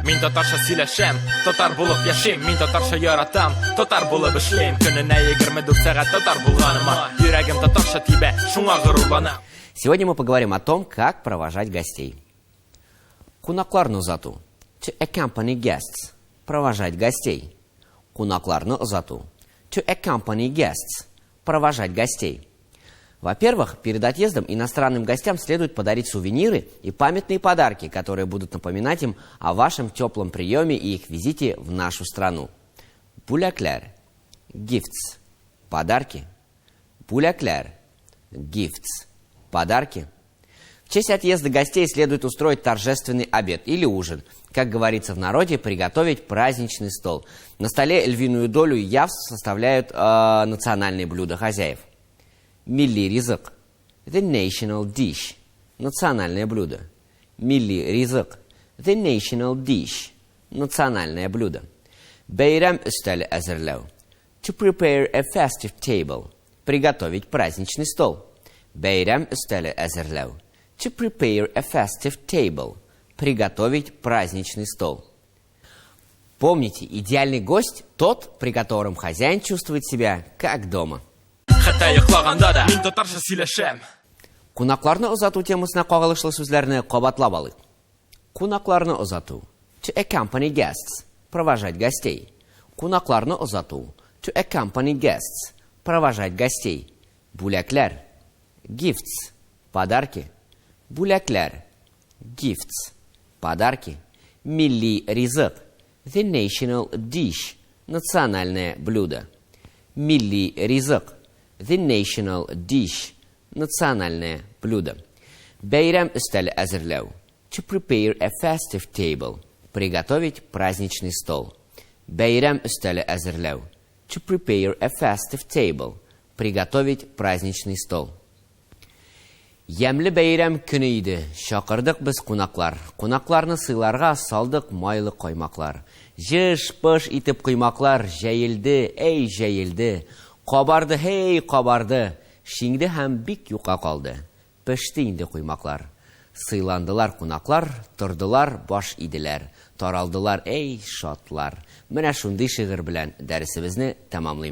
Мин татарча сөйләшәм, татар булып яшим, мин татарча яратам, татар булып эшлим. Көненә 24 сәгать татар булганыма, йөрәгем татарча тибә, шуңа горурланам. Сегодня мы поговорим о том, как провожать гостей. Кунакларны озату. To accompany guests. Провожать гостей. Кунакларны озату. To accompany guests. Провожать гостей. Во-первых, перед отъездом иностранным гостям следует подарить сувениры и памятные подарки, которые будут напоминать им о вашем теплом приеме и их визите в нашу страну. Бүләкләр. Gifts. Подарки. Бүләкләр. Gifts. Подарки. В честь отъезда гостей следует устроить торжественный обед или ужин. Как говорится в народе, приготовить праздничный стол. На столе львиную долю явств составляют национальные блюда хозяев. Милли ризык. The national dish. Национальное блюдо. Милли ризык. The national dish. Национальное блюдо. Бәйрәм өстәле әзерләү. To prepare a festive table. Приготовить праздничный стол. Бәйрәм өстәле әзерләү. To prepare a festive table. Приготовить праздничный стол. Помните, идеальный гость тот, при котором хозяин чувствует себя как дома. Хәтта йоклаганда да мин татарча сөйләшәм. Кунакларны озату темасына кагылышлы сүзләрне кабатлап алыйк. Кунакларны озату. To accompany guests. Провожать гостей. Кунакларны озату. To accompany guests. Провожать гостей. Бүләкләр. Gifts. Подарки. Бүләкләр. Gifts. Подарки. Милли ризык. The national dish. Национальное блюдо. Милли ризык. The national dish. Национальное блюдо. Бәйрәм өстәле әзерләү. To prepare a festive table. Приготовить праздничный стол. Бәйрәм өстәле әзерләү. To prepare a festive table. Приготовить праздничный стол. Ямьле бәйрәм көне иде. Чакырдык без кунаклар. Кунакларны сыйларга салдык майлы каймаклар. Җыш-пыш итеп коймаклар җәелде, әй җәелде. Кабарды, һей, кабарды. Шиңде һәм бик юка калды. Пеште инде коймаклар. Сыйландылар кунаклар, тордылар, баш иделәр. Таралдылар, әй, шатлар. Менә шундый шигырь белән дәресебезне тәмамлыйм.